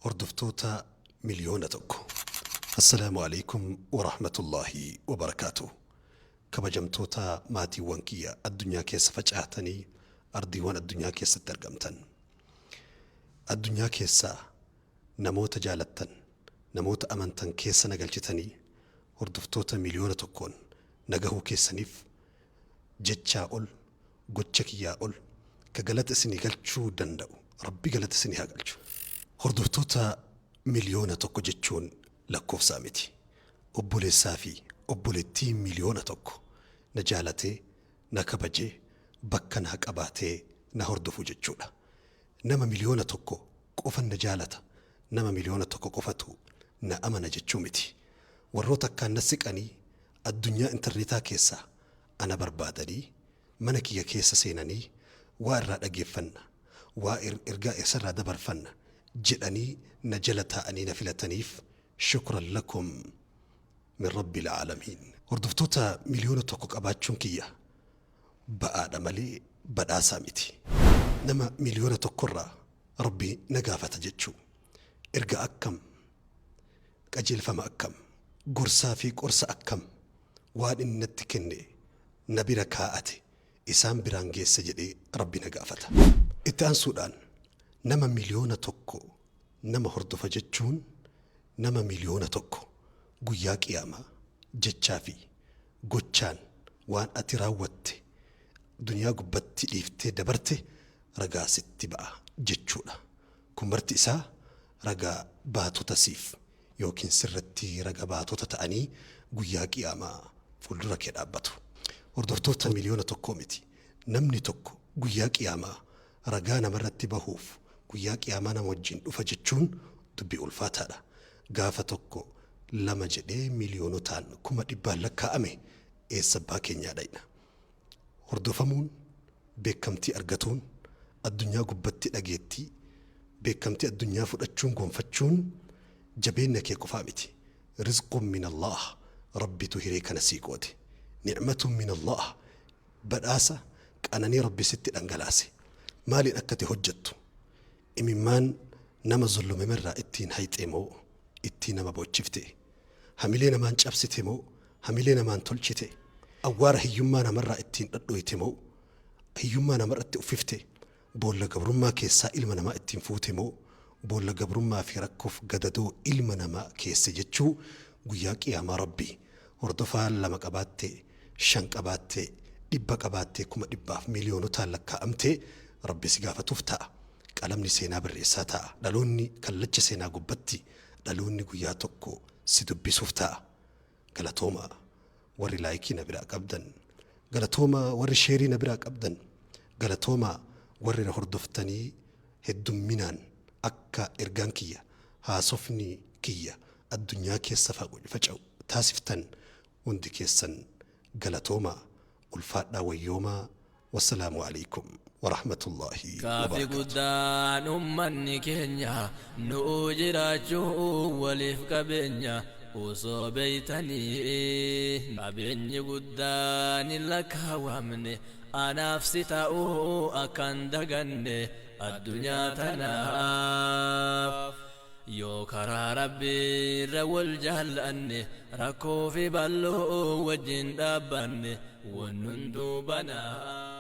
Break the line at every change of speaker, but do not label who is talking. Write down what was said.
Hordoftoota 1,000,000. Assalaamu Aleykum Warahmatullaahi Wabarakaatuh. Kabajamtoota maatiiwwan kiyya addunyaa keessa facaatanii ardiiwwan addunyaa keessatti argamtan. Addunyaa keessaa namoota jaalattan, namoota amantan keessa na galchitanii hordoftoota 1,000,000n na gahuu keessaniif jechaa ol, gocha kiyyaa ol ka galata isinii galchuu danda'u Rabbi galata isinii haa galchu. Hordoftoota 1,000,000 jechuun lakkoofsaa miti. Obboleessaa fi obboleettii 1,000,000 na jaalatee, na kabajee, bakka naa qabaatee na hordofu jechuudha. Nama 1,000,000 qofan na jaalata, nama 1,000,000 qofatu na amana jechuu miti. Warroota akkaan na siqanii addunyaa intarneetaa keessaa ana barbaadanii mana kiyya keessa seenanii waa irraa dhageeffanna, waa ergaa isarraa dabarfanna jedhanii na jala taa'anii na filataniif shukran lakum min rabbil aalamiin. Hordoftoota 1,000,000 qabaachuun kiyya ba'aadha malee badhaasaa miti. Nama 1,000,000 irraa Rabbi na gaafata jechuu. Ergaa akkam, qajeelfama akkam, gorsaa fi qorsa akkam waan inni natti kenne na bira kaa'ate isaan biraan geesse jedhee Rabbi na gaafata. Itti aansuudhaan nama 1,000,000 nama hordofa jechuun nama 1,000,000 guyyaa qiyaamaa jechaa fi gochaan waan ati raawwatte duniyaa gubbatti dhiiftee dabarte ragaa sitti ba'a jechuudha. Kun marti isaa ragaa baatota siif yookiin sirratti raga baatota ta'anii guyyaa qiyaamaa fuuldura kee dhaabbatu. Hordoftoota 1,000,000 miti. Namni tokko guyyaa qiyaamaa ragaa namarratti bahuuf guyyaa qiyaamaa nama wajjin dhufa jechuun dubbii ulfaataadha. Gaafa tokko lama jedhee miiliyoonotaan kuma dhibbaan lakkaa'ame eessa abbaa keenyaa dhayna? Hordofamuun, beekkamtii argatuun, addunyaa gubbatti dhageettii, beekkamtii addunyaa fudhachuun gonfachuun jabeenna kee qofaa miti. Rizqun min Allaah, Rabbitu hiree kana sii qoode. Ni'matun min Allaah, badhaasa, qananii Rabbi sitti dhangalaase. Maaliin akka ati hojjattu? Imimmaan nama zullumemerraa ittiin hayxee moo ittiin nama boochifte? Hamilee namaan cabsite moo hamilee namaan tolchite? Awwaara hiyyummaa namarraa ittiin dhadhooyte moo hiyyummaa namarratti uffifte? Boolla gabrummaa keessaa ilma namaa ittiin fuute moo boolla gabrummaa fi rakkoof gadadoo ilma namaa keesse jechuu guyyaa qiyaamaa Rabbi hordofaa 2 qabaattee, 5 qabaattee, 100 qabaattee 100,000f miiliyoonotaan lakkaa'amtee Rabbi si gaafatuuf ta'a. Qalamni seenaa barreessaa ta'a. Dhaloonni kallacha seenaa gubbatti dhaloonni guyyaa tokko si dubbisuuf ta'a. Galatoomaa warri laayikii na biraa qabdan. Galatoomaa warri sheerii na biraa qabdan. Galatoomaa warri na hordoftanii heddumminaan akka ergaan kiyya, haasofni kiyya addunyaa keessa faca'u taasiftan hundi keessan galatoomaa. Ulfaadhaa wayyoomaa. Wassalaamu Aleykum Warahmatullaahi
Gaafi
Wabarakaatuh.
guddaan ummanni keenya nu'uu jiraachuu waliif qabeenya osoo beeytanii qabeenyi guddaan hin lakkaawamne anaaf si ta'uu akkan daganne addunyaa tanaaf yoo karaa Rabbii irra wal jaallanne rakkoo fi bal'oo wajjin dhaabbanne wannun duubanaa.